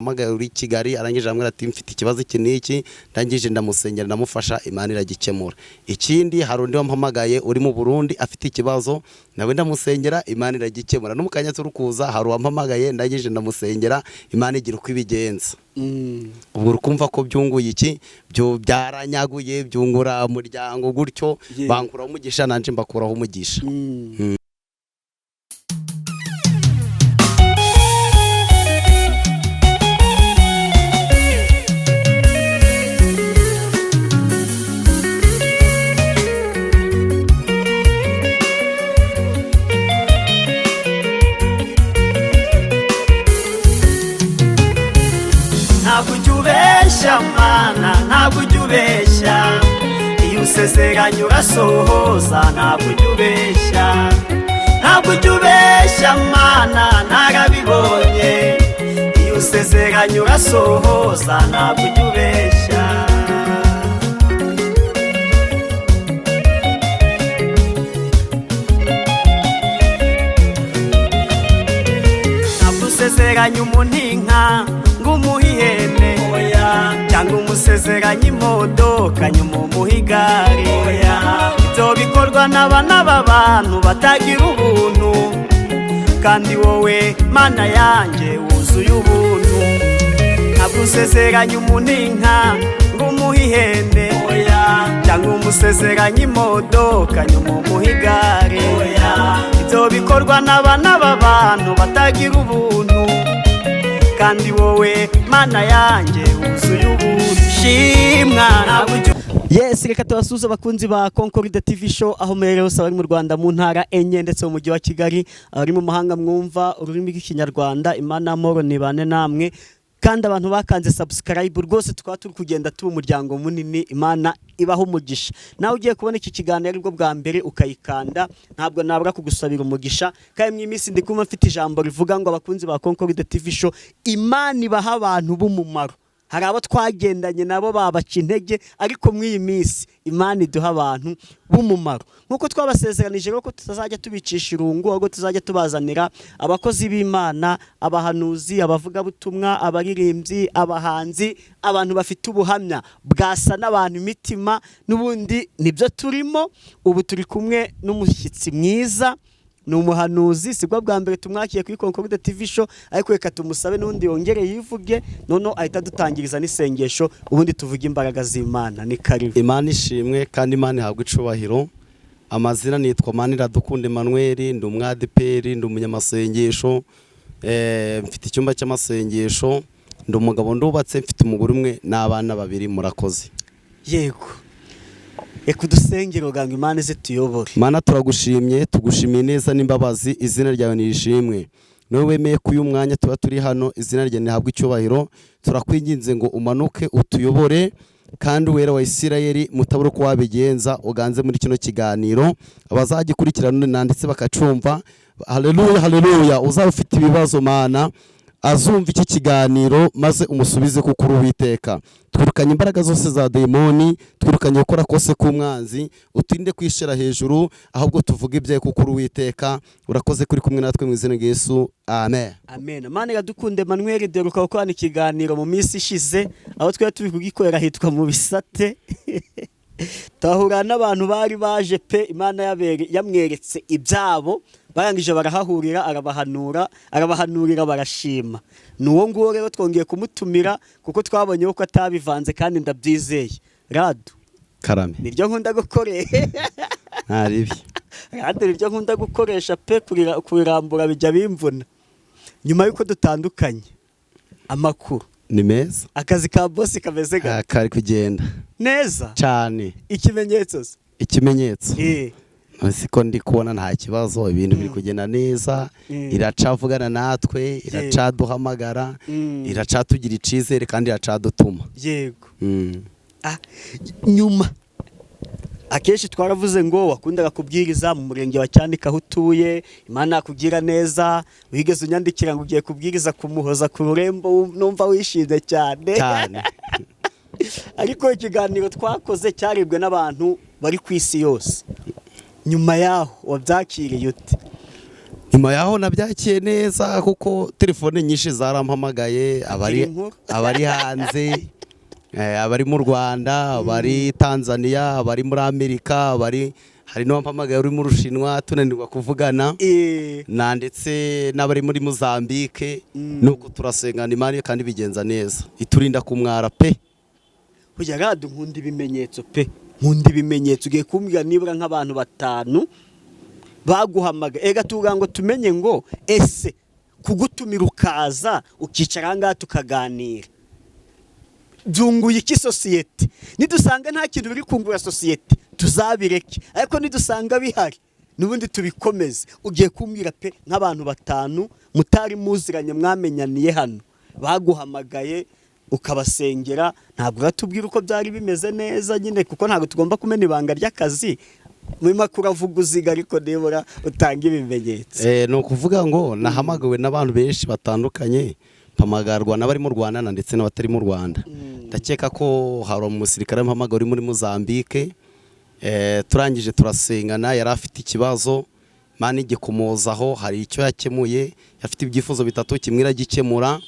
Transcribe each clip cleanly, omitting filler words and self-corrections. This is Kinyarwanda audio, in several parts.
Mpamagaye uri Kigali, arangije arambwira ati: "Mfite ikibazo iki n'iki." Ndangije ndamusengera, ndamufasha, Imana iragikemura. Ikindi, hari undi wampamagaye uri mu Burundi afite ikibazo, nawe ndamusengera, Imana iragikemura. No mu kanya turi kuza hari uwampamagaye, ndangije ndamusengera, Imana igira uko ibigenza. Ubwo uri kumva ko byunguye iki? Byo byaranyaguye, byungura umuryango gutyo. Bankuraho umugisha, nanjye mbakuraho umugisha. Ntabwo ujya ubeshya Mana, ntabwo ujya ubeshya. Iyo usezeranye urasohoza, ntabwo ujya ubeshya. Ntabwo ujya ubeshya Mana, narabibonye. Iyo usezeranye urasohoza, ntabwo ujya ubeshya. Ntabwo usezeranye umuntu inka ngo umuhe ihene, cyangwa umusezeranye imodoka nyuma umuhe igare. Ibyo bikorwa n'abana b'abantu batagira ubuntu, kandi wowe Mana yanjye wuzuye ubuntu. Ntabwo usezeranye umuntu inka ngo umuhe ihene, cyangwa umusezeranye imodoka nyuma umuhe igare. Ibyo bikorwa n'abana b'abantu batagira ubuntu, kandi wowe Mana yanjye wuzuye ubuntu. Shimwa, ntabwo ujya. Yes, reka tubasuhuze abakunzi ba Concorde TV Show aho muherereye hose, abari mu Rwanda mu ntara enye ndetse mu mujyi wa Kigali, abari mu mahanga mwumva ururimi rw'Ikinyarwanda. Imana amahoro nibane namwe. Kandi abantu bakanze subscribe rwose, tukaba turi kugenda tuba umuryango munini, Imana ibaho umugisha. Nawe ugiye kubona iki kiganiro aribwo bwa mbere ukayikanda, ntabwo nabura kugusabira umugisha. Kandi mu minsi ndi kumva mfite ijambo rivuga ngo abakunzi ba Concorde TV Show, Imana ibaha abantu b'umumaro. Hari abo twagendanye nabo babaca intege, ariko muri iyi minsi Imana iduha abantu b'umumaro nk'uko twabasezeranije rero ko tutazajya tubicisha irungu, ahubwo tuzajya tubazanira abakozi b'Imana, abahanuzi, abavugabutumwa, abaririmbyi, abahanzi, abantu bafite ubuhamya bwasa n'abantu imitima. N'ubundi nibyo turimo. Ubu turi kumwe n'umushyitsi mwiza, ni umuhanuzi. Sibwo bwa mbere tumwakiye kuri Concorde TV Show, ariko reka tumusabe n'ubundi yongere yivuge, noneho ahita dutangiriza n'isengesho, ubundi tuvuge imbaraga z'Imana. Ni karibu. Imana ishimwe kandi Imana ihabwe icubahiro. Amazina nitwa Maniradukunda Emmanuel, ndi umwadeperi, ndi umunyamasengesho, mfite icyumba cy'amasengesho, ndi umugabo, ndubatse, mfite umugore umwe n'abana babiri. Murakoze. Yego, reka udusengere ngo Imana ize tuyobore. Mana, turagushimye, tugushimiye neza n'imbabazi, izina ryawe nirishimwe. Niwe wemeye ko uyu mwanya tuba turi hano, izina ryawe rihabwe icyubahiro. Turakwinginze ngo umanuke utuyobore, kandi Uwera wa Isirayeli, mutabura uko wabigenza uganze muri kino kiganiro, abazagikurikirana nanditse bakacumva. Haleluya, haleluya! Uzaba ufite ibibazo, Mana, azumva iki kiganiro maze umusubize kuko uri Uwiteka. Twirukanye imbaraga zose za demoni, twirukanye gukora kose k'umwanzi, uturinde kwishira hejuru, ahubwo tuvuge ibyawe kuko uri Uwiteka. Urakoze kuri kumwe natwe, mu izina rya Yesu, amen. Amen. Mana Iradukunda Emmanuel, dore ukaba ukorana ikiganiro mu minsi ishize aho twari turi kugikorera hitwa mu Bisate, tahura n'abantu bari baje pe. Imana yamweretse ibyabo, barangije barahahurira, arabahanura, arabahanurira, barashima. Ni uwo nguwo rero twongeye kumutumira kuko twabonye ko atabivanze, kandi ndabyizeye. Radu. Karame. Niryo nkunda gukoresha. Nta ribi. Radu niryo nkunda gukoresha pe, kurirambura bijya bimvuna. Nyuma y'uko dutandukanye, amakuru? Ni meza. Akazi ka bosi kameze gute? Ah, kari kugenda. Neza? Cyane. Ikimenyetso se? Ikimenyetso siko ndi kubona nta kibazo, ibintu biri kugenda neza. Iracavugana natwe, iracaduhamagara, iracatugira icizere kandi iracadutuma. Ah, nyuma akenshi twaravuze ngo wakundaga kubwiriza mu murenge wa Cyanika aho utuye. Imana yakugira neza, wigeze unyandikira ngo ugiye kubwiriza kumuhoza ku rurembo, numva wishimye cyane. Cyane. Ariko ikiganiro twakoze cyarebwe n'abantu bari ku isi yose. Nyuma yaho wabyakiriye ute? Nyuma yaho nabyakiye neza, kuko telefone nyinshi zarampamagaye, abari inkuru. Abari hanze, abari mu Rwanda, abari Tanzania, abari muri Amerika, abari hari n'uwampamagaye uri mu Rushinwa tunanirwa kuvugana, na ndetse n'abari muri Mozambique. Nuko turasengana Imana kandi bigenza neza, iturinda kumwara pe. Burya rado, nkunda ibimenyetso pe, nkunda ibimenyetso. Ugiye kumbwira nibura nk'abantu batanu baguhamagaye, ega tuvuga ngo tumenye ngo ese kugutumira ukaza ukicara aha ngaha tukaganira byunguye iki sosiyete? Nidusanga nta kintu biri kungura sosiyete, tuzabireke, ariko nidusanga bihari n'ubundi tubikomeze. Ugiye kumbwira pe nk'abantu batanu mutari muziranye, mwamenyaniye hano, baguhamagaye ukabasengera. Ntabwo uratubwira uko byari bimeze neza nyine, kuko ntabwo tugomba kumena ibanga ry'akazi. Muri makuru avuga uziga, ariko nibura utanga ibimenyetso. Ni ukuvuga ngo nahamagawe n'abantu benshi batandukanye, mpamagarwa n'abari mu Rwanda na ndetse n'abatari mu Rwanda. Ndakeka ko hari umusirikare mpamagawe uri muri Mozambique, turangije turasengana, yari afite ikibazo, Imana igikomozaho, hari icyo yakemuye. Afite ibyifuzo bitatu, kimwe iragikemura.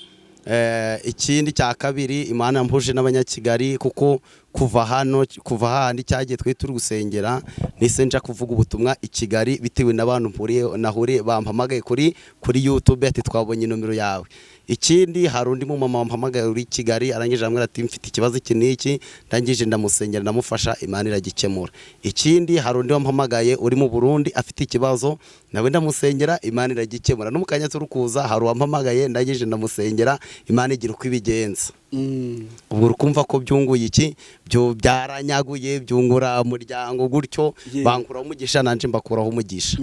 Ikindi cya kabiri, Imana yampuje n'Abanyakigali, kuko kuva hano, kuva hahandi cyagiye twari turi gusengera, nise nja kuvuga ubutumwa i Kigali bitewe n'abantu mpuriye nahuriye bampamagaye kuri YouTube ati: "Twabonye nomero yawe." Ikindi, hari undi mumama wampamagaye uri i Kigali, arangije arambwira ati: "Mfite ikibazo iki n'iki." Ndangije ndamusengera, ndamufasha, Imana iragikemura. Ikindi, hari undi wampamagaye uri mu Burundi afite ikibazo, nawe ndamusengera, Imana iragikemura. No mu kanya turi kuza hari uwampamagaye, ndangije ndamusengera, Imana igira uko ibigenza. Ubwo urukumva ko byunguye iki? Byo byaranyaguye, byungura umuryango gutyo. Bankuraho umugisha, nanje mbakuraho umugisha.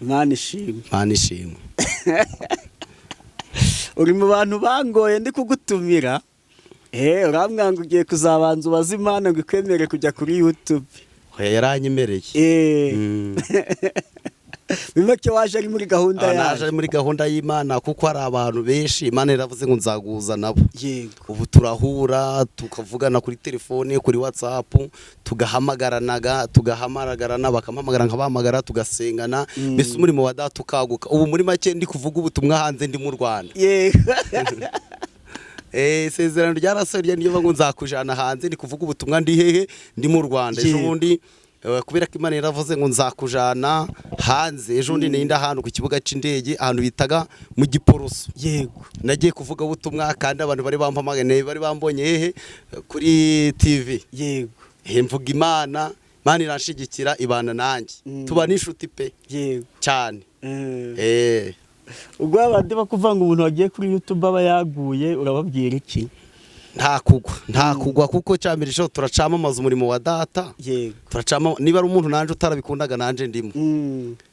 Imana ishimwe. Imana ishimwe. Uri mu bantu bangoye ndi kugutumira, urambwira ngo ugiye kuzabanza ubaze Imana ngo ikwemere kujya kuri YouTube. Oya, yaranyemereye. Muri make waje ari muri gahunda Ah, naje yayo. muri gahunda y'Imana, kuko hari abantu benshi Imana yaravuze ngo nzaguhuza nabo. Ubu turahura, tukavugana kuri telefone, kuri WhatsApp, tugahamagaranaga, tugahamagarana, bakampamagara nkabahamagara, tugasengana, mbese umurimo wa Data ukaguka. Ubu muri make ndi kuvuga ubutumwa hanze ndi mu Rwanda. Isezerano ryarasohoye, niyo ngo nzakujana hanze. Ndi kuvuga ubutumwa ndi hehe? Ndi mu Rwanda. Ejo bundi, kubera ko Imana yaravuze ngo nzakujana hanze, ejo bundi ninda ahantu ku kibuga cy'indege, ahantu bitaga mu Giporoso. Nagiye kuvuga ubutumwa kandi abantu bari bampamagaye, bari bambonye hehe? Kuri TV. Mvuga Imana, Imana iranshigikira, ibana nanjye. Tuba n'inshuti pe. Cyane. Ubwo abandi bakuvanga umuntu wagiye kuri YouTube aba yaguye, urababwira iki? Nta kugwa, nta kugwa, kuko cyambere cyo turacamamaza umurimo wa Data. Turacama, niba ari umuntu nanje utarabikundaga, nanje ndimo,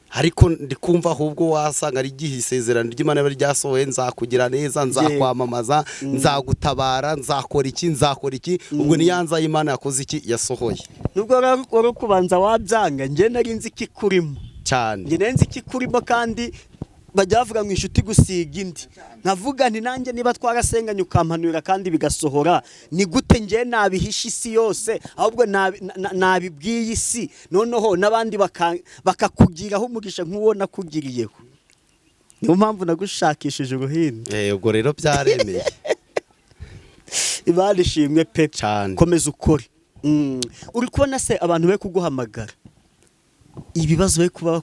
ariko ndi kumva ahubwo wasanga ari igihe isezerano ry'Imana riba ryasohoye: nzakugira neza, nzakwamamaza, nzagutabara, nzakora iki, nzakora iki. Ubwo ni ya nza y'Imana yakoze iki? Yasohoye. Nubwo wari kubanza wabyanga, njye nari nzi ikikurimo. Cyane. Njye nari nzi ikikurimo, kandi bajya bavuga ngo inshuti gusiga indi. Nkavuga nti nanjye niba twarasenganye ukampanurira kandi bigasohora, ni gute njye nabihisha isi yose? Ahubwo nabibwiye isi, noneho n'abandi bakakugiraho umugisha nk'uwo nakugiriyeho. Niyo mpamvu nagushakishije uruhindu. Ubwo rero byaremeye. Imana ishimwe pe. Cyane. Komeza ukore. Uri kubona se abantu bari kuguhamagara, ibibazo bari kuba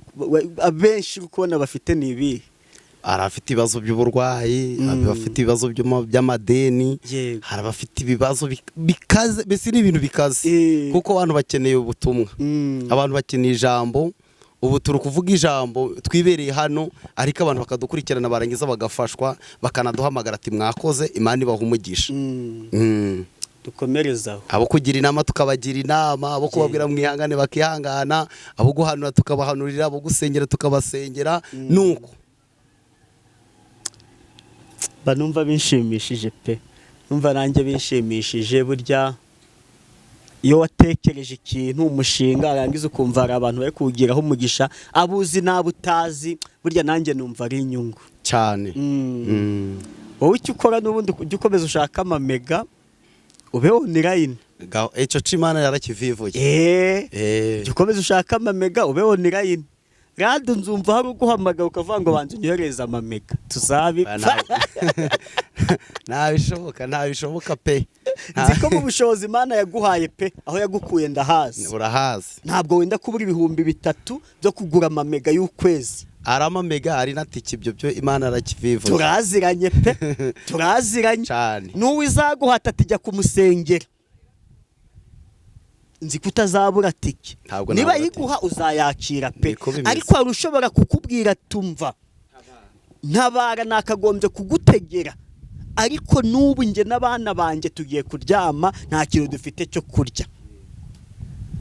abenshi uri kubona bafite ni ibihe? Hari abafite ibibazo by'uburwayi, hari abafite ibibazo by'amadeni, hari abafite ibibazo bikaze, mbese ni ibintu bikaze, kuko abantu bakeneye ubutumwa, abantu bakeneye ijambo. Ubu turi kuvuga ijambo twibereye hano, ariko abantu bakadukurikirana, barangiza bagafashwa, bakanaduhamagara ati: "Mwakoze, Imana ibaha umugisha." Dukomerezaho. Abo kugira inama tukabagira inama, abo kubabwira mwihangane bakihangana, abo guhanura tukabahanurira, abo gusengera tukabasengera, nuko. Mba numva binshimishije pe, numva nanjye binshimishije. Burya iyo watekereje ikintu, umushinga, warangiza ukumva hari abantu bari kuwugiraho umugisha, abo uzi n'abo utazi, burya nanjye numva ari inyungu. Cyane. Wowe icyo ukora n'ubundi, ujya ukomeza ushaka amamega, ube online. Icyo c'Imana yarakivivuye. Jya ukomeza ushaka amamega, ube online. Rado, nzumva hari uguhamagara ukavuga ngo banza unyohereze amamega tuzabipfa. Ntabishoboka, ntabishoboka pe. Nzi ko mu bushobozi Imana yaguhaye pe, aho yagukuye ndahazi. Urahazi. Ntabwo wenda kubura 3000 byo kugura amamega y'ukwezi. Ari amamega, ari na tike, ibyo byo Imana arakivivuza. Turaziranye pe, turaziranye. Cyane. N'uwo izaguhata ati jya kumusengera, nzi ko utazabura tike. Ntabwo niba nabura. yiguha uzayakira pe. Niko bimeze. Ariko hari ushobora kukubwira, tumva ntabara, nakagombye kugutegera, ariko n'ubu njye n'abana banjye tugiye kuryama nta kintu dufite cyo kurya.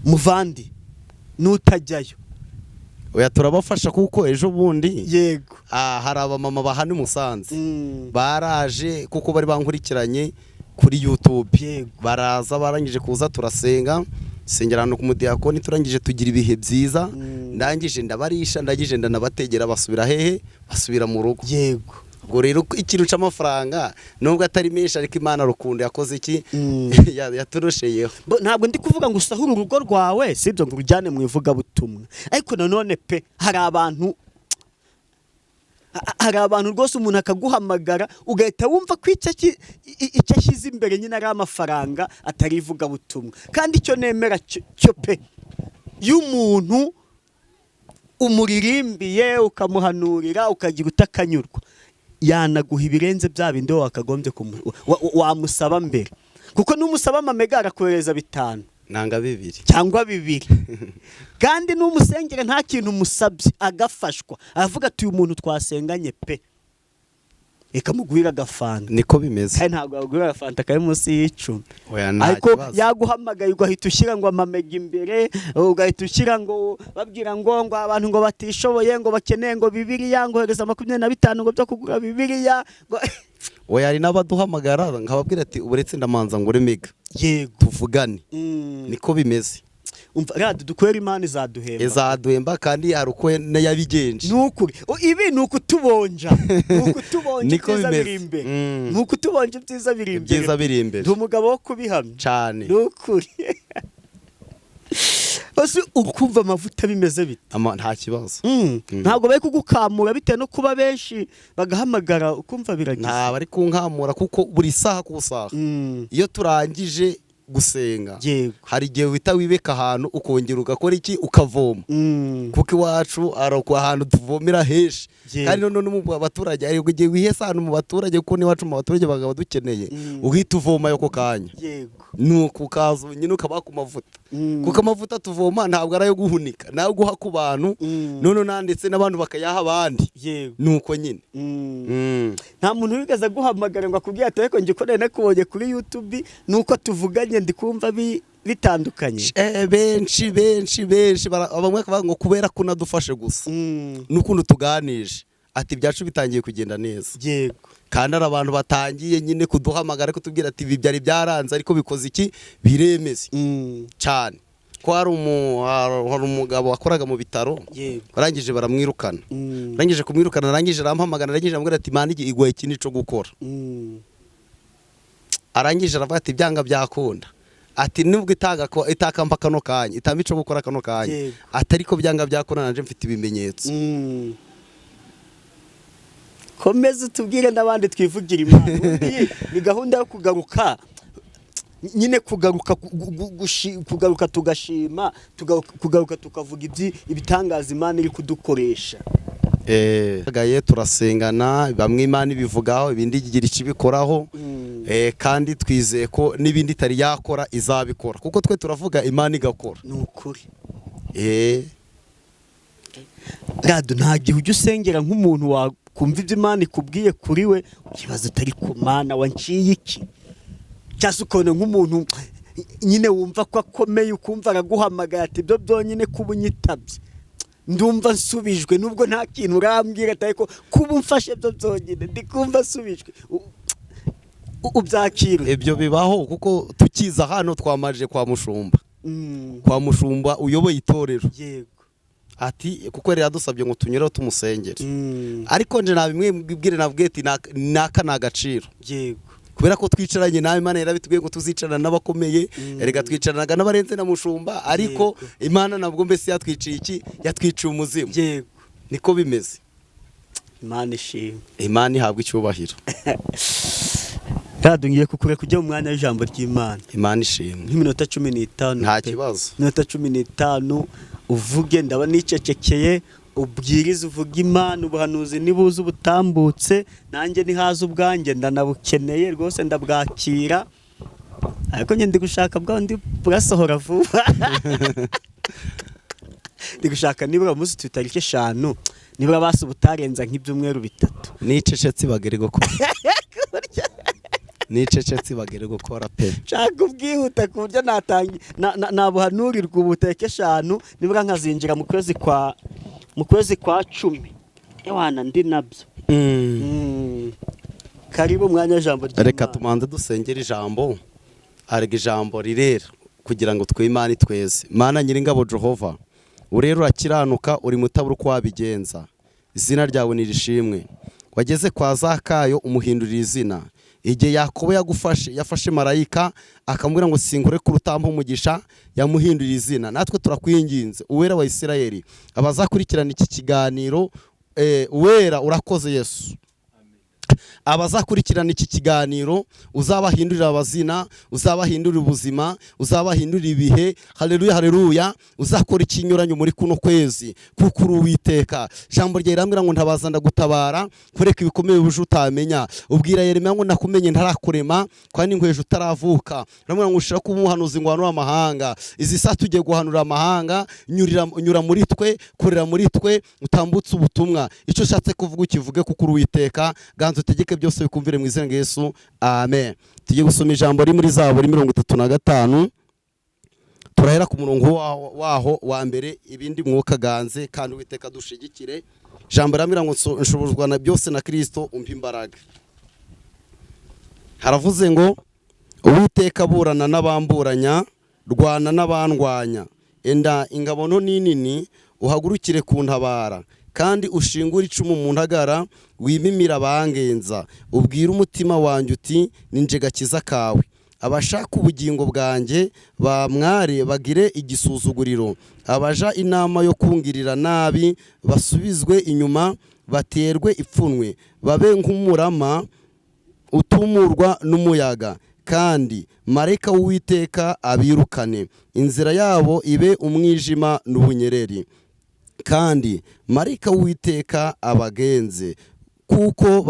Muvandi, nutajyayo. Oya, turabafasha kuko ejo bundi hari abamama bahana i Musanze baraje kuko bari bankurikiranye kuri YouTube. Baraza, barangije kuza turasenga, sengera ahantu ku mudiyakoni, turangije tugira ibihe byiza. Ndangije ndabarisha, ndangije ndanabategera, basubira hehe? Basubira mu rugo. Ubwo rero ikintu c'amafaranga, nubwo atari menshi, ariko Imana rukundo yakoze iki? Yaturusheyeho. Ntabwo ndi kuvuga ngo usahure urugo rwawe, sibyo, ngo urujyane mu ivugabutumwa, ariko nanone pe hari abantu rwose umuntu akaguhamagara ugahita wumva ko icyo ashyize imbere nyine ari amafaranga, atari ivugabutumwa. Kandi icyo nemera cyo pe, iyo umuntu umuririmbiye, ukamuhanurira, ukagira utakanyurwa, yanaguha ibirenze bya bindi wowe wakagombye wamusaba mbere, kuko n'umusaba amamega arakohereza 5 nanga 2 cyangwa 2. Kandi n'umusengera nta kintu umusabye agafashwa, aravuga ati uyu muntu twasenganye pe, reka muguhire agafanta. Niko bimeze. Kandi ntabwo wagurira agafanta kari munsi y'10. Oya, nta Ariko kibazo. yaguhamagaye ugahita ushyira ngo amamega imbere, ugahita ushyira ngo babwira ngo abantu ngo batishoboye, ngo bakeneye ngo Bibiliya, ngo hereza 25 ngo byo kugura Bibiliya ngo Oya, hari n'abaduhamagara nkababwira ati uretse ndamanza ngure mega tuvugane. Niko bimeze. Umva rado, dukorere Imana izaduhemba. Izaduhemba, kandi hari uko yabigenje. Ni ukuri. Ibi ni ukutubonja, ni ukutubonja. Niko Ibyiza bimeze. biri imbere. Ni ukutubonja, ibyiza biri imbere. Ibyiza biri imbere. Ndi umugabo wo kubihamya. Cyane. Ni ukuri. Ese ukumva amavuta bimeze bite? Nta kibazo. Ntabwo bari kugukamura bitewe no kuba benshi bagahamagara, ukumva biragize? Nta bari kunkamura, kuko buri saha ku saha iyo turangije gusenga hari igihe uhita wibeka ahantu, ukongera ugakora iki? Ukavoma. Kuko iwacu hari ahantu tuvomera henshi. Kandi noneho mu baturage hari igihe wihesa ahantu mu baturage, kuko n'iwacu mu baturage bagaba dukeneye, uhita uvomayo ako kanya. Nuko ukaza nyine ukaba ku mavuta, kuko amavuta tuvoma ntabwo ari ayo guhunika, ni ayo guha ku bantu. None nanditse n'abantu bakayaha abandi. Nuko nyine. Nta muntu wigeze aguhamagara ngo akubwire ati ariko njye uko nari nakubonye kuri YouTube nuko tuvuganye ndi kumva bitandukanye? Benshi benshi benshi, bamwe bakavuga ngo kubera ko unadufashe gusa n'ukuntu tuganije, ati ibyacu bitangiye kugenda neza. Kandi hari abantu batangiye nyine kuduhamagara kutubwira ati ibi byari byaranze, ariko bikoze iki? Biremeze. Cyane ko hari umugabo wakoraga mu bitaro, barangije baramwirukana. Arangije kumwirukana, arangije arampamagara, arangije aramubwira ati Imana iguha ikindi cyo gukora. Arangije aravuga ati byanga byakunda, ati nubwo itanga ko itakampa kano kanya, itamba ico gukora kano kanya, ati ariko byanga byakunda nanje mfite ibimenyetso. Komeza utubwire n'abandi twivugira Imana. Ubundi ni gahunda yo kugaruka nyine, kugaruka kugaruka tugashima, kugaruka tukavuga ibitangaza Imana iri kudukoresha. Gaye turasengana, bamwe Imana ibivugaho, ibindi igira ikibikoraho. Kandi twizeye ko n'ibindi itari yakora izabikora, kuko twe turavuga Imana igakora. Ni ukuri. Rado, nta gihe ujya usengera nk'umuntu wakumva ibyo Imana ikubwiye kuri we, ukibaza utari ku Mana wanciye iki? Cyangwa se ukabona nk'umuntu nyine wumva ko akomeye, ukumva araguhamagaye ati ibyo byonyine kuba unyitabye ndumva nsubijwe, nubwo nta kintu urambwira, ariko kuba umfashe byo byonyine ndi kumva nsubijwe. Ubyakira? Ibyo bibaho, kuko tukiza hano twamaje kwa mushumba, kwa mushumba uyoboye itorero, ati kuko yari yadusabye ngo tunyureho tumusengere. Ariko nje nabimwibwire, nabwiye ati naka ni agaciro. Kubera ko twicaranye nawe, Imana yarabitubwiye ngo tuzicarana n'abakomeye. Erega twicaranaga n'abarenze na mushumba, ariko Imana nabwo mbese yatwiciye iki? Yatwiciye umuzimu. Niko bimeze. Imana ishimwe. Imana ihabwa icyubahiro. Rado, ngiye kukureka ujya mu mwanya w'ijambo ry'Imana. Imana ishimwe. Nk'iminota 15 Nta pe. kibazo. Iminota 15 uvuge, ndaba nicecekeye, ubwirize, uvuge Imana, ubuhanuzi nibuze ubutambutse, nanjye nihaza ubwanjye ndanabukeneye rwose, ndabwakira, ariko njye ndi gushaka bwa ndi burasohora vuba. Ndi gushaka nibura umunsi tu tariki 5, nibura basi ubutarenza nk'ibyumweru 3. Nicecetse bagere gukora, nicecetse bagere gukora pe. Nshaka ubwihuta ku buryo natangi nabuhanurirwa ubu tariki 5, nibura nkazinjira mu kwezi kwa 10, ewana ndi nabyo. Karibu umwanya w'ijambo ry'Imana. Reka tumanze dusengere ijambo. Arega ijambo rirera kugira ngo twe Imana itweze. Mana Nyiringabo Jehova, urera, urakiranuka, uri mutabura uko wabigenza, izina ryawe nirishimwe. Wageze kwa Zakayo umuhindurira izina. Igihe Yakobo yagufashe, yafashe marayika akamubwira ngo singure ku rutambo umugisha, yamuhindurira izina. Natwe turakwinginze, Uwera wa Isirayeli, abazakurikirana iki kiganiro, Uwera urakoze Yesu, abazakurikirana iki kiganiro uzabahindurira abazina, uzabahindurira ubuzima, uzabahindurira ibihe. Haleluya, haleluya! Uzakora ikinyuranyo muri kuno kwezi, kuko uri Uwiteka. Ijambo ryawe rirambwira ngo ntabaza ndagutabara, kureka ibikomeye buje utamenya. Ubwira Yeremiya ngo nakumenye ntarakurema kandi inkwejo utaravuka. Uramubwira ngo ushira kuba umuhanuzi ngo uhanure amahanga. Izi saa tugiye guhanura amahanga. Nyurira, nyura muri twe, korera muri twe, utambutse ubutumwa. Icyo ushatse kuvuga ukivuge, kuko uri Uwiteka. Ganza utegeke byose bikumvire mu izina rya Yesu, amen. Tugiye gusoma ijambo riri muri Zaburi 35. Turahera ku murongo waho wa mbere, ibindi Mwuka ganze kandi Uwiteka dushigikire. Ijambo riramubwira ngo nshobozwa na byose na Kristo umpa imbaraga. Haravuze ngo: "Uwiteka, burana n'abamburanya, rwana n'abandwanya. Enda ingabo nto n'inini, uhagurukire kuntabara, kandi ushingure icumu mu ntagara, wimimire abangenza. Ubwire umutima wanjye uti: 'Ni gakiza kawe.' Abashaka ubugingo bwanjye bamware, bagire igisuzuguriro. Abaja inama yo kungirira nabi basubizwe inyuma, baterwe ipfunwe, babe nk'umurama utumurwa n'umuyaga, kandi marayika w'Uwiteka abirukane. Inzira yabo ibe umwijima n'ubunyereri, kandi marayika w'Uwiteka abagenze, kuko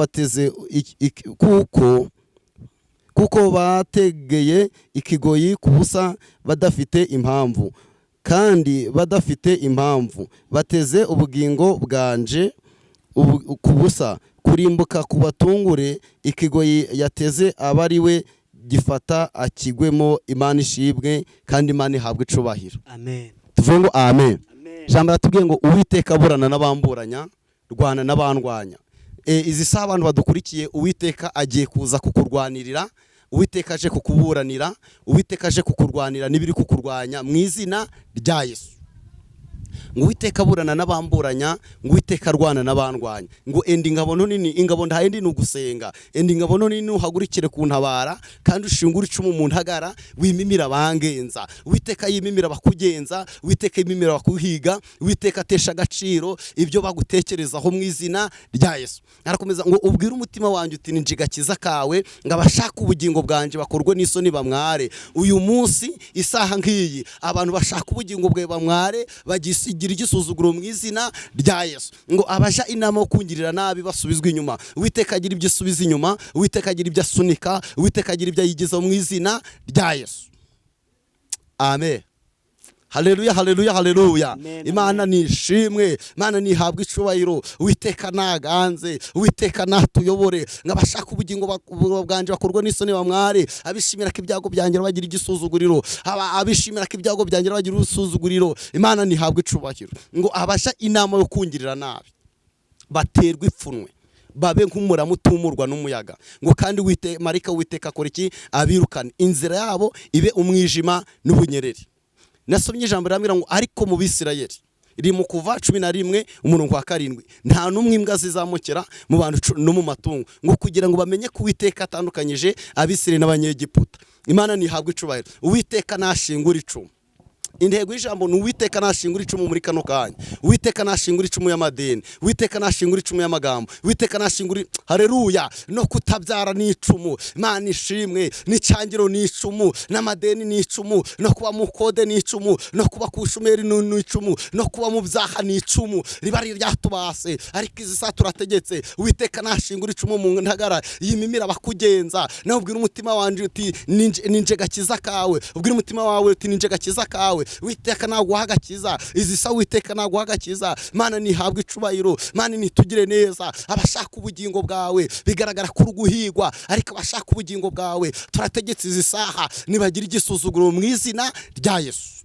bategeye ikigoyi ku busa badafite impamvu, kandi badafite impamvu bateze ubugingo bwanje ku busa. Kurimbuka kubatungure, ikigoyi yateze aba ari we gifata akigwemo." Imana ishimwe kandi Imana ihabwe icubahiro. Amen. Tuvuge ngo amen. Amen. Ijambo ratubwiye ngo: "Uwiteka, aburana n'abamburanya, rwana n'abandwanya." Izi saha abantu badukurikiye, Uwiteka agiye kuza kukurwanirira. Uwiteka aje kukuburanira, Uwiteka aje kukurwanira n'ibiri kukurwanya mu izina rya Yesu. Ngo: "Uwiteka aburana n'abamburanya," ngo: "Uwiteka arwana n'abandwanya." Ngo: "Enda ingabo nto nini." Ingabo nta yindi, ni ugusenga. "Enda ingabo nto nini, uhagurukire kuntabara, kandi ushingure icumu mu ntagara, wimimira abangenza." Uwiteka yimimira abakugenza, Uwiteka yimimira abakuhiga, Uwiteka atesha agaciro ibyo bagutekerezaho mu izina rya Yesu. Arakomeza ngo: "Ubwire umutima wanjye uti: 'Ni gakiza kawe.' Ngo abashaka ubugingo bwanjye bakorwe n'isoni, bamware." Uyu munsi, isaha nk'iyi, abantu bashaka ubugingo bwawe bamware, bagira igisuzuguro mu izina rya Yesu. Ngo: "Abaja inama yo kungirira nabi basubizwe inyuma." Uwiteka agira ibyo asubiza inyuma, Uwiteka agira ibyo asunika, Uwiteka agira ibyo ayigezaho mu izina rya Yesu, amen. Haleluya, haleluya, haleluya! Amen. Imana nishimwe, Imana nihabwe icubahiro. Uwiteka naganze, Uwiteka natuyobore. Ngo: "Abashaka ubugingo bwanje bakorwe n'isoni, bamware. Abishimira ko ibyago byanjye bagira igisuzuguriro, abishimira ko ibyago byanjye bagira urusuzuguriro." Imana nihabwe icubahiro. Ngo: "Abasha inama yo kungirira nabi baterwa ipfunwe, babe nk'umurama utumurwa n'umuyaga." Ngo kandi marayika w'Uwiteka akora iki? Abirukane, inzira yabo ibe umwijima n'ubunyereri. Nasomye ijambo rirambwira ngo: "Ariko mu Bisirayeli Iri mu Kuva 11 umurongo wa 7. Nta n'umwe imbwa zizamukira mu bantu no mu matungo, ngo kugira ngo bamenye ko Uwiteka atandukanyije Abisirayeli n'Abanyegiputa. Imana ntihabwa icubahiro. Uwiteka nashingura icumu. Intego y'ijambo ni Uwiteka nashingura icumu muri kano kanya. Uwiteka nashingura icumu y'amadeni. Uwiteka nashingura icumu y'amagambo. Uwiteka nashingura, hareruya, no kutabyara ni icumu. Imana ishimwe. N'icyangiro ni icumu, n'amadeni ni icumu, no kuba mu kode ni icumu, no kuba ku ishumeri ni icumu, no kuba mu byaha ni icumu riba ari ryatubase. Ariko izi saa turategetse, Uwiteka nashingura icumu mu ntagara yimimira abakugenza. Nawe ubwira umutima wanje uti ninje gakiza kawe. Ubwira umutima wawe uti ninje gakiza kawe. Uwiteka naguha agakiza izi sa. Uwiteka naguha agakiza. Mana nihabwe icubahiro. Mana nitugire neza. Abashaka ubugingo bwawe, bigaragara ko uri guhigwa, ariko abashaka ubugingo bwawe turategetse izi saha nibagira igisuzuguro mu izina rya Yesu.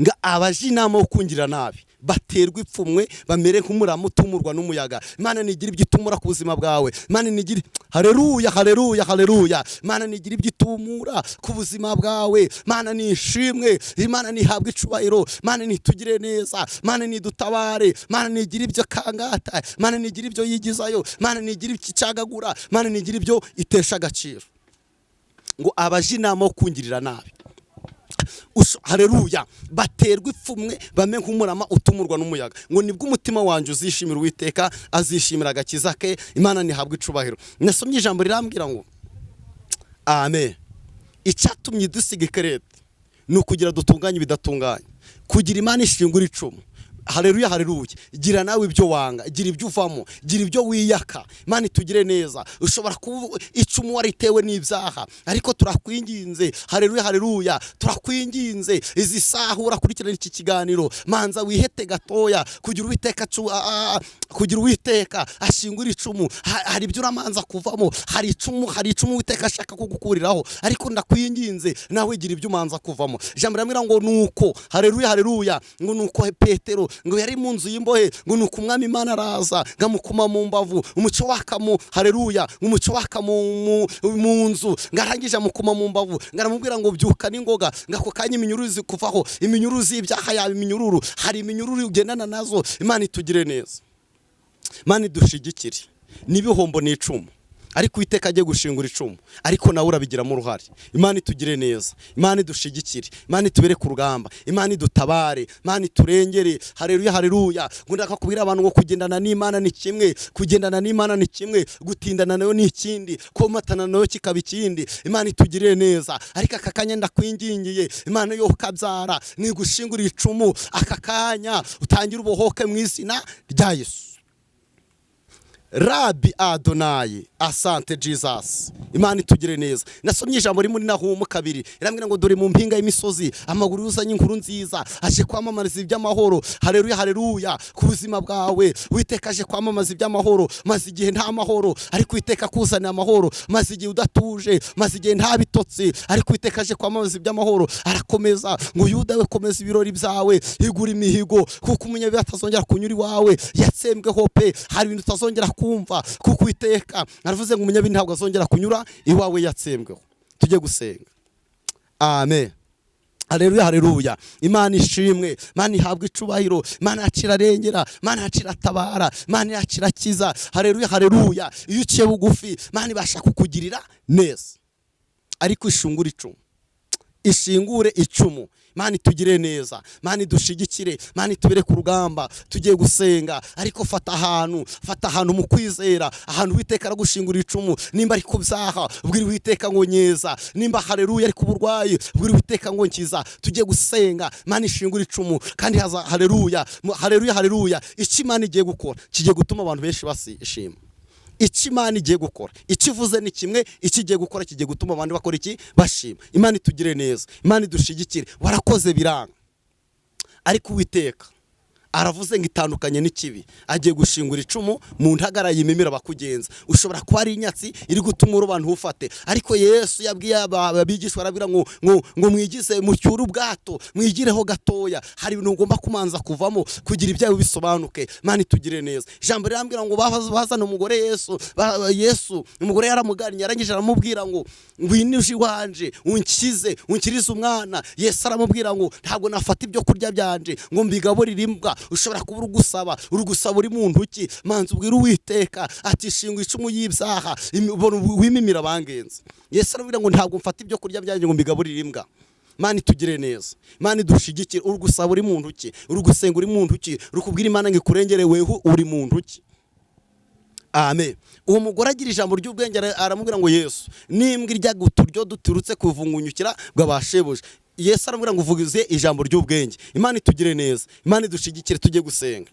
Nga abaje inama yo kungira nabi baterwa ipfumwe, bamere nk'umurama utumurwa n'umuyaga. Imana nigira ibyo itumura ku buzima bwawe. Imana nigira, hareruya, hareruya, hareruya. Imana nigira ibyo itumura ku buzima bwawe. Imana nishimwe. Imana nihabwe icubahiro. Imana nitugire neza. Imana nidutabare. Imana nigira ibyo kangata. Imana nigira ibyo yigizayo. Imana nigira ibyo icagagura. Imana nigira ibyo itesha agaciro. Ngo abaje inama yo kungirira nabi, hareruya, baterwa ipfumwe, bame nk'umurama utumurwa n'umuyaga. Ngo nibwo umutima wanjye uzishimira Uwiteka, azishimira agakiza ke. Imana ntihabwe icubahiro. Nasomye ijambo rirambwira ngo amen. Icyatumye dusiga ikerete ni ukugira dutunganye ibidatunganye, kugira Imana ishingura icumu. Hareruya, hareruya. Gira nawe ibyo wanga, gira ibyo uvamo, gira ibyo wiyaka. Imana itugire neza. Ushobora kuba icumu waritewe n'ibyaha, ariko turakwinginze, hareruya, hareruya, turakwinginze izi saha urakurikirana iki kiganiro, manza wihete gatoya kugira Uwiteka kugira Uwiteka ashingura icumu. Hari ibyo uramanza kuvamo, hari icumu Uwiteka ashaka kugukuriraho, ariko ndakwinginze nawe gira ibyo umanza kuvamo. Ijambo riramubwira ngo nuko, hareruya, hareruya, ngo nuko Petero ngo yari mu nzu y'imbohe, ngo nuko Umwami Imana araza ngo amukuma mu mbavu, umucyo waka mu, hareruya, ngo umucyo waka mu nzu, ngo arangije amukuma mu mbavu, ngo aramubwira ngo byuka n'ingoga. Ngo ako kanya iminyururu izi kuvaho, iminyururu z'ibyaha yaba iminyururu, hari iminyururu ugendana nazo. Imana itugire neza. Imana idushigikire. N'ibihombo ni icumu, ariko Uwiteka agiye gushingura icumu, ariko nawe urabigiramo uruhare. Imana itugire neza. Imana idushigikire. Imana itubere ku rugamba. Imana idutabare. Imana iturengere. Hareruya, hareruya. Ngo ndakakubwira abantu ngo kugendana n'Imana ni kimwe, kugendana n'Imana ni kimwe, gutindana nayo ni ikindi, komatana nayo kikaba ikindi. Imana itugirire neza. Ariko aka kanya ndakwingingiye, Imana yo kabyara nigushingura icumu aka kanya, utangire ubohoke mu izina rya Yesu. Rabi Adonayi, asante Jesus. Imana itugire neza. Nasomye ijambo riri muri Nahumu 2, irambwira ngo dore mu mpinga y'imisozi amaguru yuzanye inkuru nziza, aje kwamamariza iby'amahoro. Hareruya, hareruya. Ku buzima bwawe Uwiteka aje kwamamaza iby'amahoro. Maze igihe nta mahoro, ariko Uwiteka akuzanira amahoro. Maze igihe udatuje, maze igihe nta bitotsi, ariko Uwiteka aje kwamamaza iby'amahoro. Arakomeza ngo Yuda we, komeza ibirori byawe, higura imihigo, kuko umunyabibi atazongera kunyura iwawe yatsembweho pe. Hari ibintu utazongera kumva, kuko Uwiteka aravuze ngo umunyabibi ntabwo azongera kunyura iwawe yatsembweho. Tujye gusenga. Amen. Haleluya, haleluya. Imana ishimwe. Imana ihabwa icubahiro. Imana yacu irarengera. Imana yacu iratabara. Imana yacu irakiza. Haleluya, haleluya. Iyo uciye bugufi, Imana ibasha kukugirira neza. Ariko ishungure icumu, ishingure icumu. Imana itugire neza. Imana idushigikire. Imana itubere ku rugamba. Tugiye gusenga, ariko fata ahantu, fata ahantu mu kwizera, ahantu Uwiteka aragushingura icumu. Nimba ari ku byaha, bwira Uwiteka ngo nyeza. Nimba, haleluya, ari ku burwayi, bwira Uwiteka ngo nkiza. Tugiye gusenga, Imana ishingura icumu. Kandi haza, haleluya, haleluya, haleluya. Icyo Imana igiye gukora kigiye gutuma abantu benshi basishima. Icyo Imana igiye gukora, icyo ivuze ni kimwe, icyo igiye gukora kigiye gutuma abandi bakora iki? Bashima. Imana itugire neza. Imana idushigikire. Warakoze biranga, ariko Uwiteka Aravuze ngo itandukanye n'ikibi, agiye gushingura icumu mu ntagara yimimira abakugenza. Ushobora kuba ari inyatsi iri gutuma uroba ntufate, ariko Yesu yabwiye abigishwa arabwira ngo mwigize mucyure ubwato, mwigireho gatoya. Hari ibintu ugomba kumanza kuvamo kugira ibyawe bisobanuke. Mana itugire neza. Ijambo rirambwira ngo bazana umugore Yesu, Yesu umugore yaramugannye, arangije aramubwira ngo ngwino uje iwanje unkize, unkirize umwana. Yesu aramubwira ngo ntabwo nafata ibyo kurya byanje ngo mbigaburire imbwa. Ushobora kuba uri gusaba uri mu ntoki, manza ubwira Uwiteka ati shinga icumu y'ibyaha wimimira abangenzi. Yesu aramubwira ngo ntabwo mfata ibyo kurya byanjye ngo mbigaburire imbwa. Mana itugire neza, Mana idushigikire. Uri gusaba uri mu ntoki, uri gusenga uri mu ntoki, uri kubwira Imana ngo ikurengere, weho uri mu ntoki. Amen. Uwo mugore agira ijambo ry'ubwenge, aramubwira ngo Yesu, nimbwa irya uturyo duturutse kuvungunyukira bw'abashebuja. Yesu aramubwira ngo uvugize ijambo ry'ubwenge. Imana itugire neza, Imana idushigikire, tujye gusenga.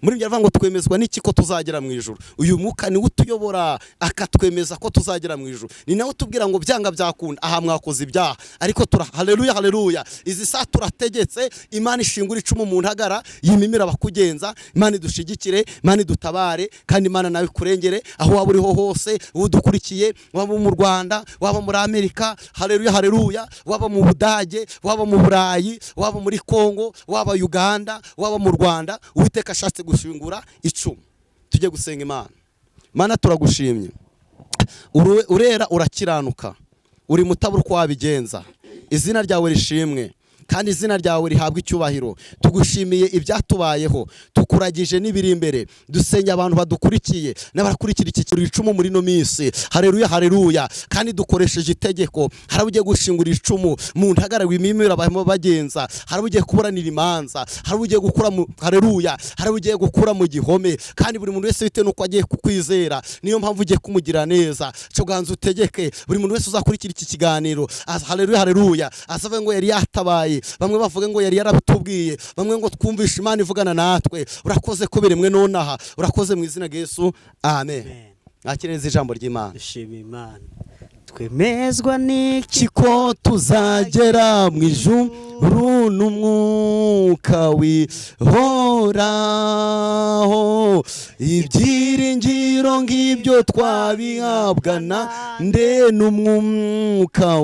Muri ibyo aravuga ngo twemezwa n'iki ko tuzagera mu ijuru. Uyu mwuka niwe utuyobora akatwemeza ko tuzagera mu ijuru. Ni nawe utubwira ngo byanga byakunda, aha mwakoze ibyaha, ariko tura haleluya haleluya, izi saa turategetse. Imana ishingura icumu mu ntagara yimimira abakugenza. Imana idushigikire, Imana idutabare, kandi Imana nawe ikurengere aho waba uriho hose, udukurikiye, waba mu Rwanda, waba muri Amerika, haleluya haleluya, waba mu Budage, waba mu Burayi, waba muri Kongo, waba Uganda, waba mu Rwanda, Uwiteka ashatse gushingura icumu. Tujye gusenga Imana. Mana turagushimye, urera urakiranuka, uri mutabura uko wabigenza. Izina ryawe rishimwe kandi izina ryawe rihabwa icyubahiro. Tugushimiye ibyatubayeho, tukuragije n'ibiri imbere. Dusenya abantu badukurikiye n'abakurikira iki kintu icumu muri no minsi. Haleluya haleluya. Kandi dukoresheje itegeko, hari ugiye gushingura icumu mu ntagara wimimira bagenza, hari ugiye kuburanira imanza, hari ugiye gukura mu haleluya, hari ugiye gukura mu gihome. Kandi buri muntu wese bitewe nuko agiye kukwizera, niyo mpamvu ugiye kumugira neza. Cyo ganza utegeke buri muntu wese uzakurikira iki kiganiro, haleluya haleluya, azavuge ngo yari yatabaye. Bamwe bavuga ngo yari yarabitubwiye, bamwe ngo twumvishe Imana ivugana natwe. Urakoze ko biremwe nonaha, urakoze mu izina rya Yesu, amen. Mwakireze ijambo ry'Imana. Dushima Imana. Twemezwa n'iki ko tuzagera mu ijuru n'umwuka wihoraho, ibyiringiro ngibyo twabihabwa na nde n'umwuka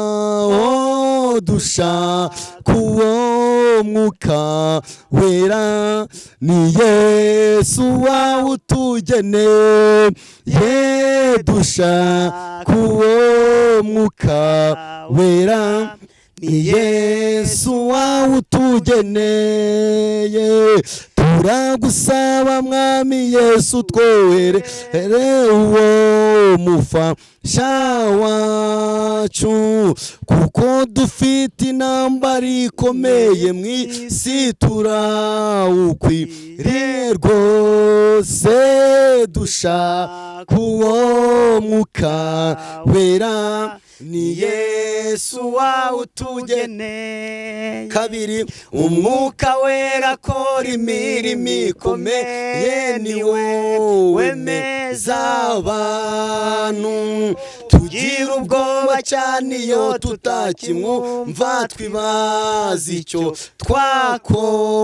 wihoraho. Dushaka uwo mwuka wera, ni Yesu wawutugeneye. Dushaka uwo mwuka wera, ni Yesu wawutugeneye. Turagusaba Mwami Yesu, twoherere uwo mufasha wacu, kuko dufite intambara ikomeye mu isi, turawukwiriye rwose. Dushaka uwo mwuka wera, ni Yesu wawutugeneye. Kabiri, umwuka wera akora imirimo ikomeye, ni wowe wemeza abantu. Tugira ubwoba cyane iyo tutakimwumva, twibaza icyo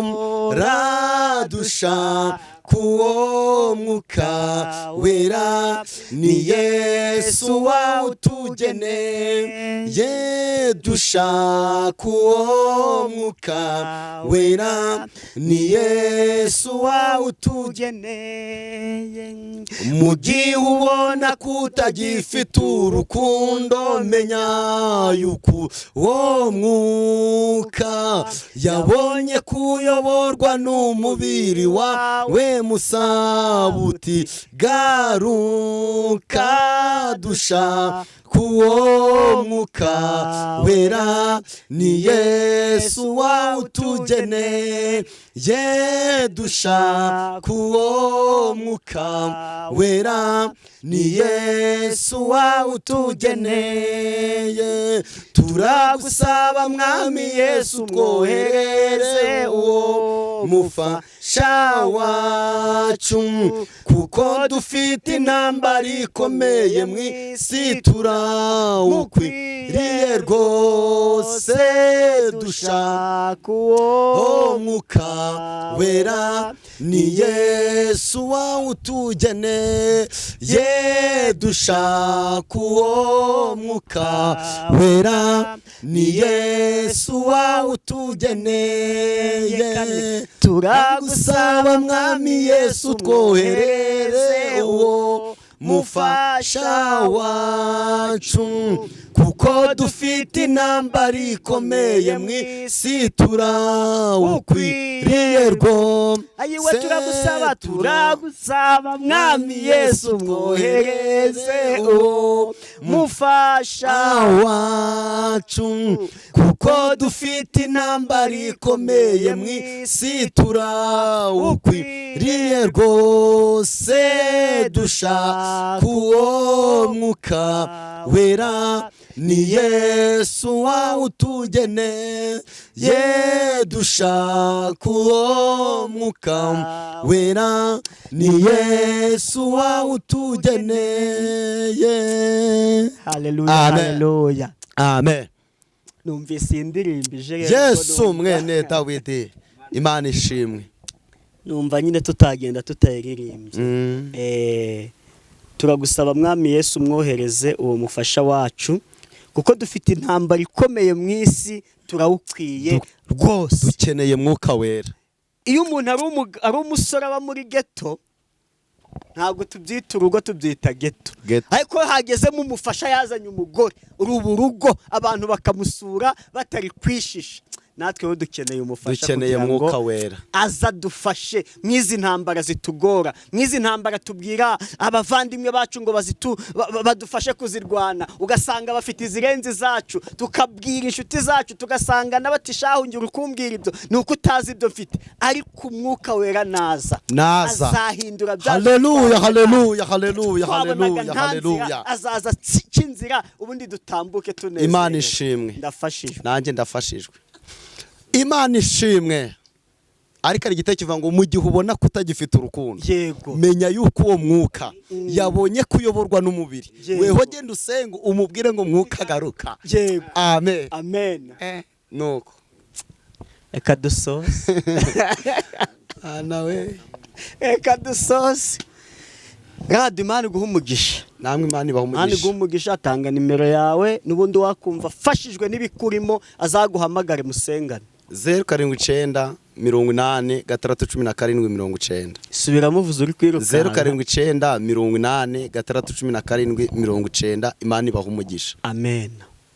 twakora. Dushaka uwo mwuka wera, ni Yesu wawutugeneye. Dushaka uwo mwuka wera, ni Yesu wawutugeneye. Mu gihe ubona ko utagifite urukundo, menya yuko uwo mwuka yabonye kuyoborwa n'umubiri wawe. Musabuti garuka, dushaka uwo mwuka wera, ni Yesu wawutugeneye. Dushaka uwo mwuka wera, ni Yesu wawutugeneye. Turagusaba Mwami Yesu, twohereze uwo mufasha mufasha wacu, kuko dufite intambara ikomeye mu isi, turawukwiriye rwose, dushaka uwo Mwuka Wera, ni Yesu wawutugeneye, dushaka uwo Mwuka Wera, ni Yesu wawutugeneye. Turagusaba Mwami Yesu, twohereze uwo mufasha wacu, kuko dufite intambara ikomeye mu isi, turawukwiriye rwo. Ayiwe, turagusaba, turagusaba Mwami Yesu, mwohereze uwo mufasha wacu, kuko dufite intambara ikomeye mu isi, turawukwiriye rwose, dushaka uwo Mwuka Wera, ni Yesu wawutugeneye, dushaka uwo Mwuka Wera, ni Yesu wawutugeneye. Haleluya. Amen. Haleluya. Amen. Numvise iyi ndirimbo ije rero, Yesu mwene Dawidi, Imana ishimwe. Numva nyine tutagenda tutayiririmbye. Turagusaba Mwami Yesu, mwohereze uwo mufasha wacu, kuko dufite intambara ikomeye mu isi, turawukwiye rwose. Dukeneye Mwuka Wera. Iyo umuntu ari umusore aba muri ghetto, ntabwo tubyita urugo, tubyita ghetto. Ghetto. Ariko iyo hagezemo umufasha, yazanye umugore, uruba urugo, abantu bakamusura batari kwishisha. Natwe rero dukeneye umufasha Dukeneye kugira ngo Mwuka Wera. aza dufashe mw'izi ntambara zitugora, mw'izi ntambara tubwira abavandimwe bacu ngo badufashe kuzirwana, ugasanga bafite izirenze zacu, tukabwira inshuti zacu, tugasanga n'abatishahungira ukumbwira ibyo ni uko utazi ibyo mfite. Ariko Umwuka Wera naza, Naza. azahindura bya Haleluya, haleluya, haleluya. twabonaga Haleluya. nta nzira, Haleluya. azaza aca inzira, ubundi dutambuke tunezerewe. Imana ishimwe. Ndafashijwe. Nanjye ndafashijwe, Imana ishimwe. Ariko hari igitekerezo kivuga ngo mu gihe ubona ko utagifite urukundo, menya yuko uwo Mwuka yabonye kuyoborwa n'umubiri. Weho genda usenga, umubwire ngo: "Mwuka, garuka." Amen. Amen. Nuko. Reka dusoze. Nawe. Reka dusoze. Radiyo, Imana iguha umugisha. Namwe Imana ibaha Imana iguha umugisha. umugisha. Tanga nimero yawe, n'ubundi wakumva afashijwe n'ibikurimo azaguhamagare musengane. 0798061790. Subiramo, uvuze uri kwirukanka. 0798061790. Imana ibaha umugisha. Amen.